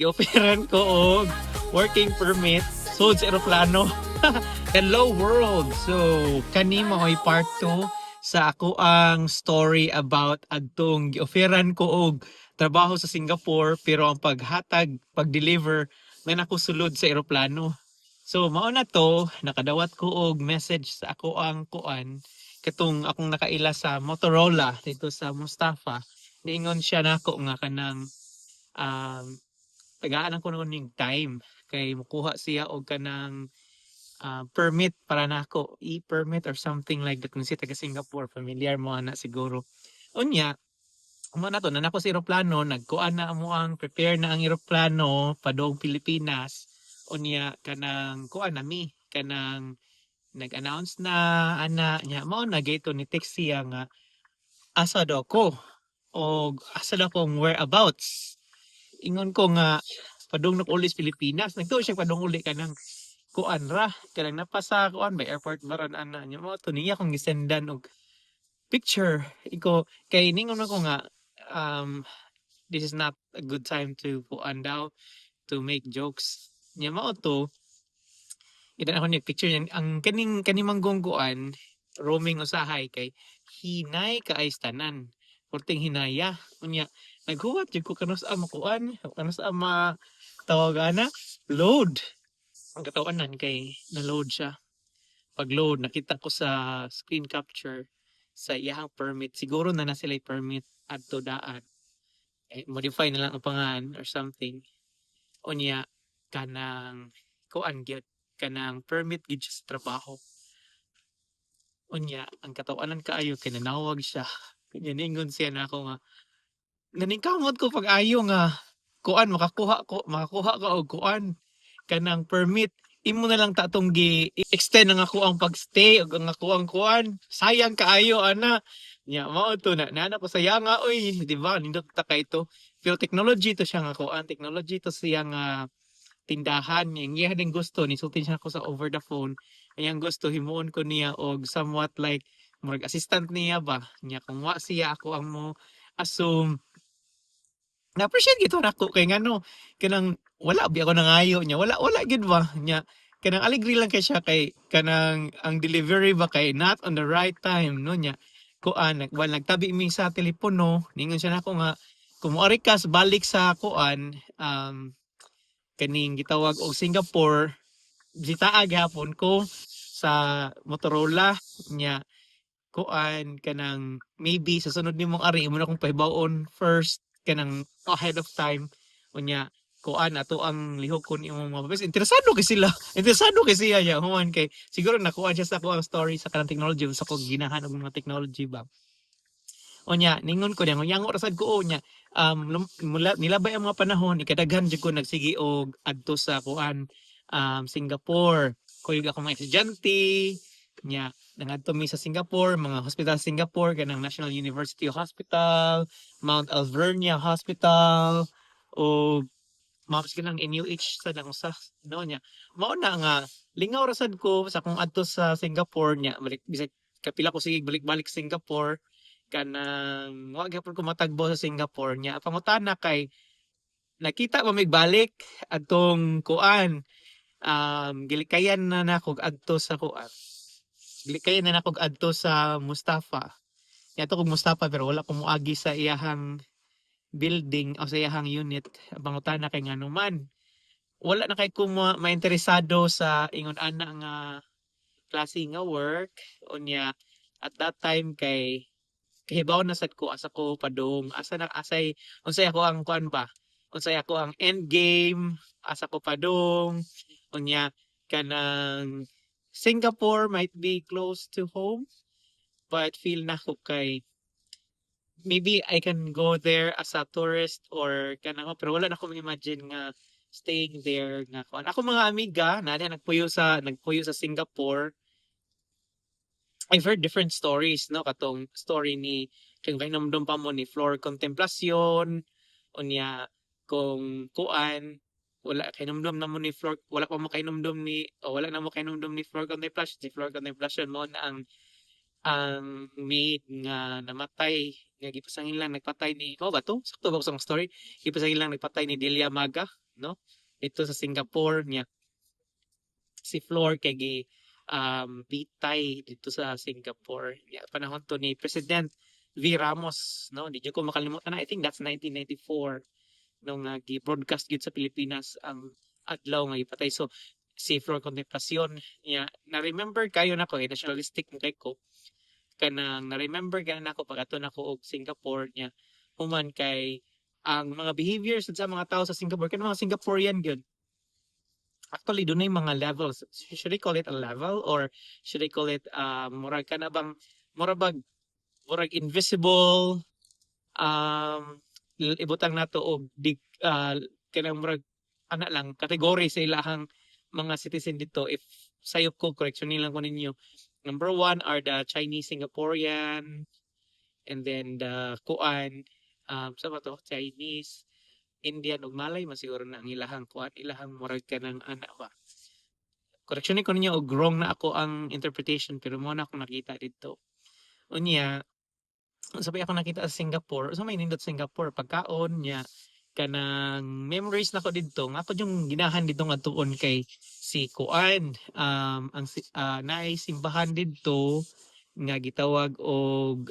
Gi-offeran ko og working permit sud sa eroplano. Hello, world! So, kani mao'y part 2 sa ako ang story about adtong gi-offeran ko og trabaho sa Singapore, pero ang paghatag, pag-deliver may nako sulod sa eroplano. So mao na to, nakadawat ko og message sa ako ang kuan, katong akong nakaila sa Motorola dito sa Mustafa. Niingon siya nako nga kanang tagaan ko ning time kay mukuha siya og kanang permit para nako, e-permit or something like that. Kung siya taga Singapore, familiar mo ana siguro. Unya mo na to na nako sa eroplano, nagkuan na mo ang prepare na ang eroplano padung Pilipinas. Unya kanang kuan na mi, kanang nag-announce na ana nya, mao na gayto ni text siya nga asa daw ko og asa daw akong whereabouts. Ingon ko nga padung na ko uli sa Pilipinas. Nagtuo siya padung uli, kanang kuan ra, kanang napasa kuan ba, airport ba ran ana nya. Mao to niya akong gisendan og picture iko kay ningon ako nga this is not a good time to kuan daw, to make jokes nya. Mao to idan ako niya picture niya. Ang kaning kaning manggonggoan roaming usahay kay hinay kaay tanan, perting hinaya. Unya naghuwat jud ko kanus-a makuan, kanus-a ma tawag ana, load. Ang katawanan kay na-load siya. Pag load, nakita ko sa screen capture sa iyahang permit, siguro na na sila permit adto daan eh, modify na lang ang pangalan or something. Unya kanang kuan gyud, kanang permit gyud siya sa trabaho. Unya ang katawanan kaayo kay nanawag siya. Unya ningon siya nako nga naningkamot ko pag-ayo nga kuan, makakuha ko, makakuha ka og kuan, kanang permit. Imo na lang ta atong gi extend ang ako ang pagstay ug ang ako ang kuan, sayang kaayo ana nya. Mao to na nana ko sayanga oy, di ba? Nindot ta kay to, pero technology to siya nga kuan, technology to siya nga tindahan. Ang iya din gusto, nisulti siya ako sa over the phone, ang gusto himuon ko niya og somewhat like murag assistant niya ba niya. Kung wa siya, ako ang mo assume. Na-appreciate gito nako kay ngano, kanang wala bi ako nangayo niya, wala, wala gid ba niya. Kanang aligri lang kay siya kay kanang ang delivery ba kay not on the right time, no? Nya kuan, nag, well, nagtabi mi sa telepono. Ningon siya nako nga kung moari ka balik sa kuan, kaning gitawag og Singapore, bisita gihapon ko sa Motorola nya. Kuan, kanang maybe sa sunod nimong ari, imo na akong pahibaw-on first, kanang ahead of time. Unya kuan, ato ang lihokon imong mga papeles. Interesado kay sila, interesado kay siya ya human kay siguro nakuan siya sa ako ang story sa kanang technology, sa ko ginahan og mga technology ba. Unya ningon ko niya yango ra sad ko. Unya mula nilabay ang mga panahon, ikadaghan jud ko nagsige og adto sa kuan, Singapore. Kuyog ako mga estudyante nya, nangadto mi sa Singapore, mga hospital sa Singapore, kanang National University Hospital, Mount Alvernia Hospital o mga kanang NUH sa nang usa, no? Nya mao na nga lingaw ra sad ko sa akong adto sa Singapore. Nya balik, bisag kapila ko sige balik-balik Singapore, kanang wa gyapon ko matagbo sa Singapore. Nya pangutana kay nakita ba mig balik adtong kuan, gilikayan na nako adto sa kuan, gilikayan na nako adto sa Mustafa. Niadto kog Mustafa pero wala ko moagi sa iyahang building o sa iyahang unit. Ang pangutana kay ngano man wala na kay ko mainteresado sa ingon ana nga klase nga work. Unya at that time kay kahibaw na sad ko asa ko padung, asa na, asay, unsay ako ang kuan ba, unsay ako ang end game, asa ko padung. Unya kanang Singapore might be close to home, but feel nako kay maybe I can go there as a tourist or kanang, pero wala na ko ma-imagine nga staying there nga kuan. Ako mga amiga na nagpuyo sa Singapore, I've heard different stories, no? Katong story ni, kung kahinumdom pa mo ni Flor Contemplacion. Unya kung kuan, wala kahinumdom na mo ni Flor, wala pa mo kahinumdom ni o wala na mo kahinumdom ni Flor Contemplacion. Si Flor Contemplacion mo na ang maid nga namatay, nga gipasangilan nagpatay ni, mao ba to? Sakto ba ko sa akong story? Gipasangilan nagpatay ni Delia Maga. no, dito sa Singapore niya. Si Flor kay gi bitay dito sa Singapore. Yeah, panahon to ni President V. Ramos, no? Di jud ko makalimutan na. I think that's 1994 nung gi-broadcast gyud sa Pilipinas ang adlaw nga gipatay. So si Flor Contemplacion niya, na-remember kayo nako eh, nationalistic mo kay ko. Kanang na-remember ka nako pag ato nako og Singapore niya, human kay ang mga behaviors sa mga tao sa Singapore, kanang mga Singaporean gyud. Actually, dunay mga levels. Should I call it a level or should I call it murag kana bang murag bag murag invisible ibutang nato og di kanang murag ana lang category sa ilahang mga citizen dito? If sayop ko, correction lang ko ninyo. Number one are the Chinese Singaporean and then the kuan, sa ba to, Chinese, Indian ug Malay man siguro na ang ilahang kuan, ilahang murag kanang ana ba. Correction ko ninyo og wrong na ako ang interpretation, pero mo na akong nakita dito. Unya, unsa pa akong nakita sa Singapore? Unsa may nindot Singapore? Pagkaon niya, kanang memories nako didto nga ako yung ginahan didto nga tuon kay si kuan, ang naay simbahan didto nga gitawag og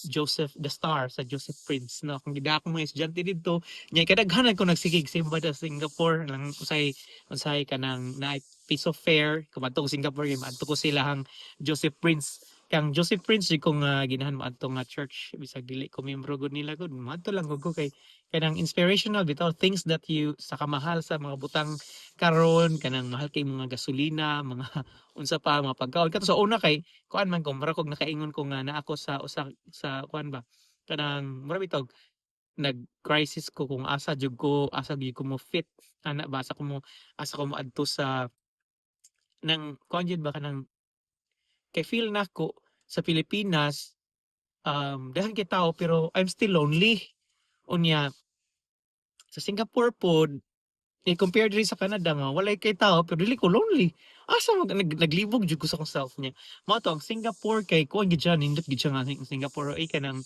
Joseph the Star sa Joseph Prince, no? Kung gidako mga estudyante didto nya, kadaghanan ko nagsigig simba sa Singapore lang. Usay usahay kanang naay piso fare kung adto ko Singapore kay maadto ko silahang Joseph Prince. Kang Joseph Prince jud kong ginahan maadto nga church, bisag dili ko membro gud nila gud, maadto lang gud ko kay kanang inspirational bitaw, things that you sa kamahal sa mga butang karon, kanang mahal kay mga gasolina, mga unsa pa, mga pagkaon. Kato sa una kay kuan man ko, mura kog nakaingon ko nga naa ako sa usa sa kuan ba, kanang mura bitog nag-crisis ko kung asa jud ko mo fit ana ba, asa ko mo adto sa nang kuan jud ba, kanang kay feel nako sa Pilipinas daghan kay tao pero I'm still lonely. Unya sa Singapore pod, i-compare diri sa Canada nga walay kay tao pero dili ko lonely, asa man naglibog jud ko sa akong self niya. Mao to ang Singapore kay kuan gid siya, nindot gid siya nga ang Singapore ay kanang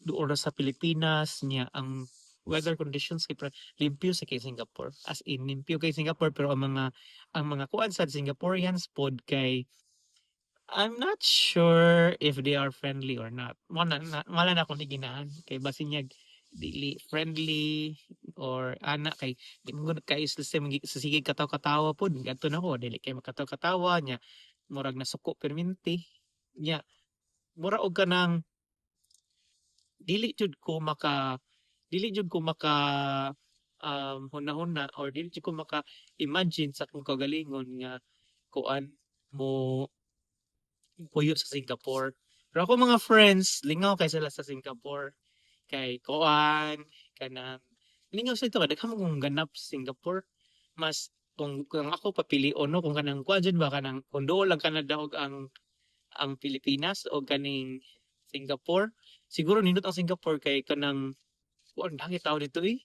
duol ra sa Pilipinas niya. Ang weather conditions kay limpyo sa kay Singapore, as in limpyo kay Singapore, pero ang mga kuan sa Singaporeans pod kay I'm not sure if they are friendly or not. Mo na wala na akong ginahan kay basin niya dili friendly or ana, kay di mo gud kay sa sige katawa-katawa pod. Gadto na ko, dili kay makatawa-katawa niya, murag nasuko perminti nya, mura og kanang dili jud ko maka hunahuna or dili jud ko maka imagine sa akong kaugalingon nga kuan mo puyo sa Singapore. Pero ako mga friends, lingaw kay sila sa Singapore. Kay kuan, kanang lingaw sa ito, daghan man kong ganap sa Singapore. Mas kung ako papilion, no, kung kanang kuan jud ba, kanang kung duol ang Canada og ang Pilipinas o kaning Singapore, siguro nindot ang Singapore kay kanang kuan, daghan tao dito eh.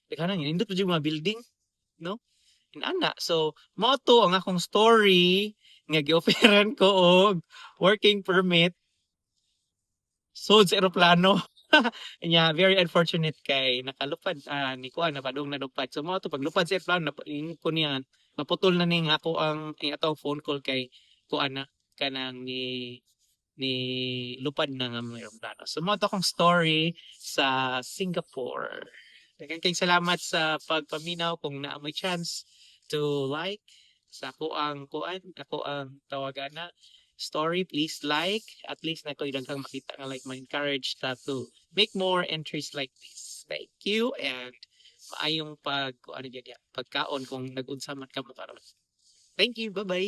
Daghan nindot pa jud mga building, no? Inana. So, mao to ang akong story nga gi-offeran ko og working permit sud sa eroplano. Nya very unfortunate kay nakalupad, ni kuan, napadung na lupad. So mao to, paglupad sa eroplano, ko niya maputol na ning ako ang atong phone call kay kuan na, kanang ni lupad na nga mga eroplano. So mao to akong story sa Singapore. Daghang kay salamat sa pagpaminaw. Kung naa may chance to like sa ako ang kuan, ako ang tawagan na story, please like. At least na ko daghang makita nga like, ma-encourage ta to make more entries like this. Thank you and maayong pag ano diya, pagkaon kung nag-unsa man kamo karon. Thank you. Bye-bye.